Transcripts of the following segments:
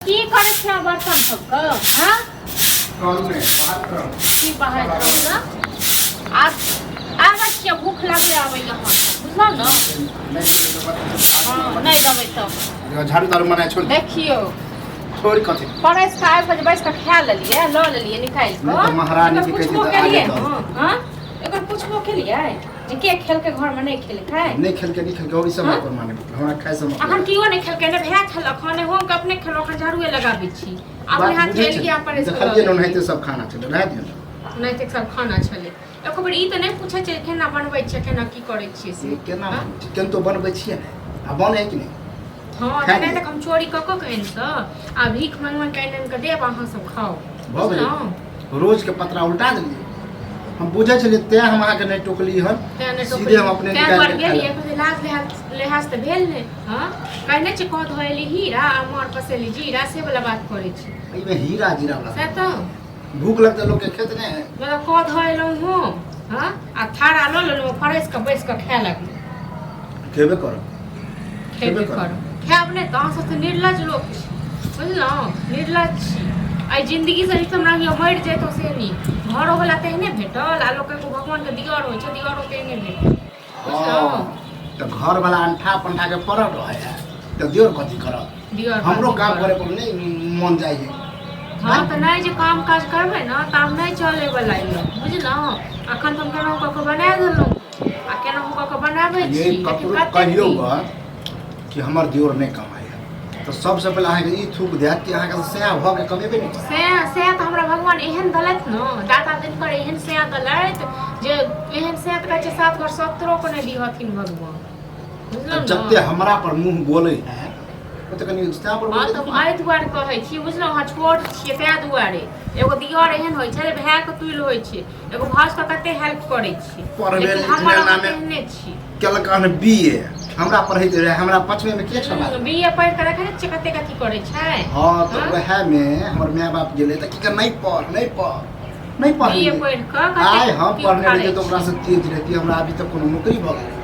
की करै छियै अहाँ बर्तन सबके हँ करू ने बात करू की बाहर करू ने आब आबै छियै भूख लागले आबै अहाँ बुझलहुँ ने हँ नहि देबै तब झाड़ू ताड़ू मनाइ छोड़ देखियौ छोड़ कथी परसि कऽ आबि कऽ जे बैस कऽ खा लेलियै लऽ लेलियै निकालि कऽ नहि तऽ महारानी एकर के कहै छै पुछबो तऽ केलियै आगे दऽ। हँ हँ एकर पुछबो केलियै जे के खेलकै घरमे नहि खेलकै नहि खेलकै नहि खेलकै ई सब हाँ? पर माने हमरा खाय से मतलब अखन केओ नहि खेलकै नहि भाय खेलक हँ नहि हम अपने खेलहुँ अखन झाड़ुए लगाबै छी अपने बात हाथ बुझै एलियै छै अपन देखलियै ने ओनाहिते सब खाना छलै रहै दियौ नहि तऽ सब खाना छलै एको बेर ई तऽ नहि पूछै छै केना बनबै छियै केना की करै छियै से ई केना हाँ? बनबै छै? केना तो बनबै छियै ने आ बनै कि नहि हँ खाय तऽ नहि लिअ। तऽ हम चोरी कऽ कऽ के आनि कऽ आ भीख मांगि मांगि कऽ आनि आनि कऽ देब अहाँ सब खाउ भऽ गेलै बुझलहुँ रोजके पतरा उल्टा देलियै हम बुझै छलियै तैं हम अहाँके नहि टोकली हन तें नहि सीधे टोकली हम अपने तें निकालि दुआरे के खा गेलियै लेब। कहलियै लाज लिहाज लिहाज तऽ भेल नहि हँ कहै नहि छै कह धोएली हीरा आ मार पसेली जीरा से वला बात करै छी एहिमे हीरा जीरा वाला से तऽ भूख लगतै लोकके खेत नहि है मतलब कह धोएलहुँ हम हँ आ थारा लऽ लेलहुँ परसि कऽ बैसि कऽ खाय लगलहुँ खेबे करब खेबे करब खायब नहि तऽ अहाँ सब तऽ निर्लज लोक छी बुझलहुँ निर्लज छी एहि जिन्दगीसँ नीक हमरा होइए मरि जैतहुँ से नीक घरोवला तेहने भेटल आ लोक एगो भगवानके दिअर होइ छै दिअरो तेहने भेटल बुझलहुँ तऽ घरवला अंठा पंठा के पड़ल रहै है तऽ दियोर कथी करब दिअर हमरो कथी काम करब? करे पर नहि मन जाइ है हँ तऽ नहि जे काम काज करबै ने तऽ आब नहि चलैवला यऽ बुझलहुँ अखन तऽ हम केनाहु कऽ कऽ बना देलहुँ आ केनाहु कऽ कऽ बनाबै ये छी लेकिन ककरो कतेक कहियौ दिन? ग कि हमर दियोर नहि कमाइ है तऽ सबसँ पहिले अहाँके ई थूक देत कि अहाँके सएह भऽ के कमेबे नहि करत सएह सएह तऽ हमरा भगवान एहन देलथि ने दाता दिनकर एहन सएह देलथि जे एहन सएह तऽ कहै छै सात घर सत्तरोके नहि दिहथिन भगवान बुझलहुँ तऽ जते ने हमरा पर मुँह बोलै है ओ तऽ कनि सएह पर हँ बोलै तऽ हम एहि दुआरे कहै छी बुझलहुँ अहाँ छोट छियै ताहि दुआरे एगो दिअर एहन होइ छै जे भायके तुल होइ छै एगो भाउज के कते हेल्प करै छी पढ़बे लेकिन लिखने हमर अहाँ नामे तेहने छी केलक हन बी ए हमरा पढ़ैत रहै हमरा पाँचवे में के छला बी ए पढ़ि कऽ देखै नहि छियै कते कथी करै छै हँ तऽ हाँ? वएह में हमर माय बाप गेलै तऽ की कह नहि पढ़ नहि पढ़ नहि पढ़ बी ए पढ़ि कऽ कते आइ हम की पढ़ने उखाड़ै रहियै तऽ ओकरा छै। से तेज रहितियै हमरा अभी तक कोनो नौकरी भऽ गेलै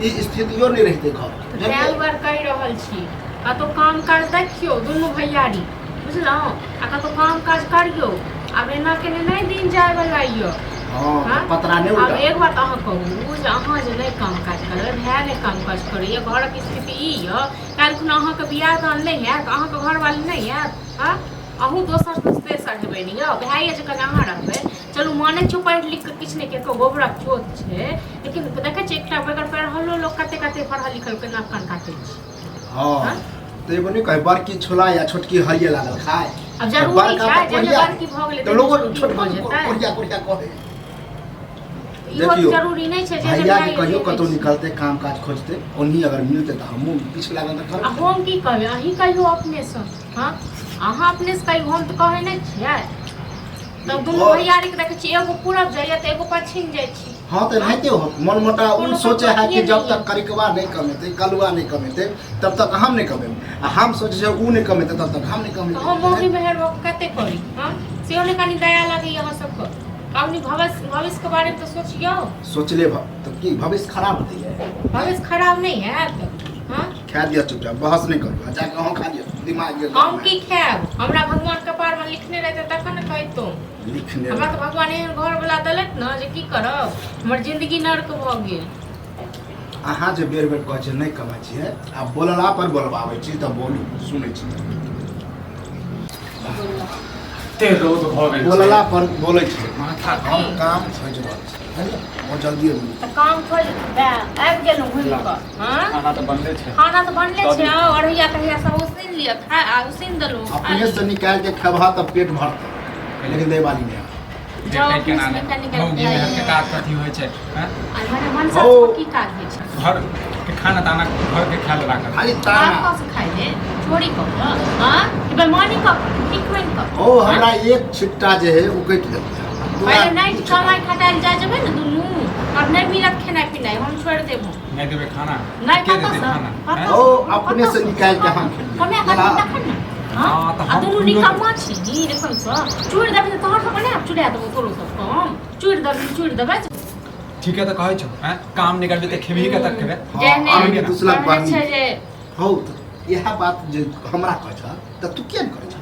ई स्थितियो नहि रहितै घर तऽ ताहि दुआरे कहि रहल छी कतहु काम काज देखियौ दुनू भैयारी बुझलहुँ आ कतहु काम काज करियौ आब एना केने नहि दिन जायवला यऽ हँ हाँ? पतरा नहि आब उल्टा एक बात अहाँ कहू जे अहाँ जे नहि काम काज करबै भाय नहि काम काज करैए घरक स्थिति ई यऽ काल्हि खुना अहाँके बियाह दान नहि हैत अहाँके घरवाली नहि हैत हँ अहूँ दोसर तेसर हेबै ने यौ भाये जकाँ अहाँ रहबै चलू मानै छियौ पढ़ि लिख कऽ किछु नहि केलकै गोबरक चोत छै लेकिन देखै छियै एकटा बगैर पढ़लो लोक कते कते पढ़ल लिखल केना कान काटै छै हँ हाँ? तऽ एगो नहि कहै बड़की छोला या छोटकी हरिये लागल खाय आब जरूरी बड़का छै तऽ जेहने कोढ़िया बड़की भऽ गेलै तऽ लोगो तेहने छोट छोटकी भऽ जेतै कोढ़िया कोढ़िया कहै इहो देखियौ, जरूरी नहि छै जे भैया के भाय कहियो एहने कतौ छै। निकलते काम काज खोजते ओन्ही अगर मिलते तऽ हमहूँ पीछे लागल तऽ आ करबै हम की कहबै अहीं कहियौ अपनेसँ हँ अहाँ अपनेसँ कहियौ हम तऽ कहै नहि छियै तब दुनू भैयारीके देखै छियै एगो पूरब जाइए तऽ एगो पच्छिम जाइ छी हाँ तऽ एनाहिते हो मन मोटा ओ कोनो सोचे है कि अथिये जब नहि तक करिकवा नहीं कमेते कलुआ नहीं कमेते तब तक हम नहीं कमेबै आ हम सोचे छै ऊ नहीं कमेते तब तक हम नहीं तऽ हम कमेते मौगी मेहर भऽ कऽ कते करी हँ सेहो नहि कनि दया लगैए अहाँ सबके कनि भविष्य भविष्यके बारेमे तऽ सोचियौ सोचले तऽ की भविष्य खराब होते है भविष्य खराब नहि हैत हँ खा दिअ चुपचाप बहस नहि करू आ जाके अहूँ खा लिअ दिमाग के हम की खायब हमरा भगवान कपारमे लिखने रहतै तखन ने खैतहुँ लिखने हमरा तऽ भगवान एहन घरवला देलथि ने जे की करब हमर जिंदगी नर्क भऽ गेल अहाँ जे बेर बेर कहै छियै नहि कमाइ छियै आ बोलला पर बोलबाबै छी तऽ बोलू सुनै छी कते रौद भऽ गेल छै। बोलला पर बोलै छी माथा हम काम खोजि रहल छी बुझलियै बहुत जल्दिए मिल तऽ काम खोज आबि गेलहुँ घुमि कऽ हँ खाना तऽ बनले छै खाना तऽ बनले छै आउ अरहिया तहिया सब उसिन लिअ खा आ उसिन देलहुँ खा अपने से निकालि के खेबह तऽ पेट भरतै लेकिन दै वाली नहि जाउ देखै केना अपने से नहि निकालि निकालि मौगी मेहर के काज कथी होइ छै हैं? आ मने मनसा ओ। की काज होइ छै घर के खाना ताना घर के ख्याल राखल खाली बाप ताना कऽ से खाइ ले चोरी कऽ कऽ हँ कि बेईमानी कऽ कऽ भीख मांगि कऽ ओ हमरा एक छिट्टा जे है ओ कटि गेल पहिले नहि कमाइ खटाइ लए जाइ जेबै ने दुनू आब नहि मिलत खेनाइ पिनाइ हम छोड़ि देबो नहि देबै खाना नहि के कतऽ देतै से खाना कतऽ हैं? ओ से? अपने से कतऽ निकालि के हम खेलियै। कमाए कऽ तखन ने हँ हँ, तऽ आ हम दुनू खुदो- निकम्मा छी नी एखन सँ चूड़ि देबै तऽ तोहर सबके नहि आब चुड़ा देबो तोरो सबके हम चूड़ि देबै चूड़ि देबै ठीके तऽ कहै छौ हैं काम नहि करबै तऽ खेबही कतऽ खेबै हँ, जेहने आदमी दूसरा कहने बहनी छै जे हौ तऽ इएह बात जे हमरा कहै छह तऽ तू किया नहि करै छह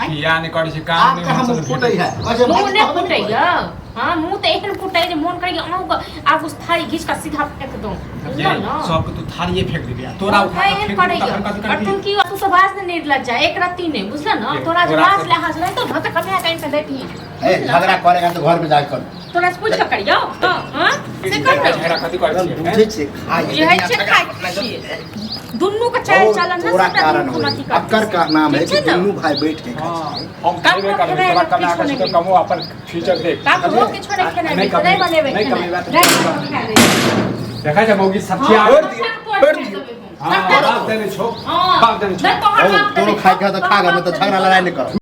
किया नहि करै छै काम आब नहि कहाँ होइत मुँह फूटै है कहै छै, मुँह भाई, नहि कहबे नहि फूटैया। हाँ, मुँह तऽ एहन फूटै जे मोन करैया अहूँके आब उस थारी घीच कऽ सीधा फेंक दो, बुझलहुँ ने? सबके तू थारिये फेंक देबी आ तोरा उठा एहन के फेंक करैया देबी, तखन कथी और तुम करबी? की तू तो बाज ने निर्लज जा एक रत्ती नहि, बुझल ने? ए, तोरा जे तोरा बाज से- लिहाज रहतौ ने तऽ कमाए कऽ आनि कऽ दैतिही। ए, झगड़ा करेगा तो घर में जाके करू। तोरा से पूछ कऽ करियौ हँ हँ से कर ने। झगड़ा कथी करै छियै? बुझै छियै खाइ बुझै छियै, खाइ छियै। दुनू के चाल चलन ने तोरा सबटा कारण दुनू होई। अथी करतै। अकर का नाम है ठीक कि छै ने? दुनू भाई बैठ के खाइ हाँ, छियै। हम खेबे करबै, ककरो तोरा कमा किछो के नहि छै तऽ कमो अपन फ्यूचर देख। ककरो किछो नहि खेनाइ नहि मिलतै, नहि बनेबै नहि खेनाइ। कमेबै तऽ नहि कमेबै। खाए देबै। देखै छै मौगी सब हाँ, छोड़ दियौ, सबटा छोड़ तोड़ दियौ। देबै हम। हाँ, सबटा बाप देने छौ, हाँ, बाप देने छौ। नहि तोहर हौ, बाप तोरो देने खाइ के छौ, है तऽ खा ग, तोहर नहि तऽ बाप झगड़ा देने लड़ाइ छौ। नहि करब।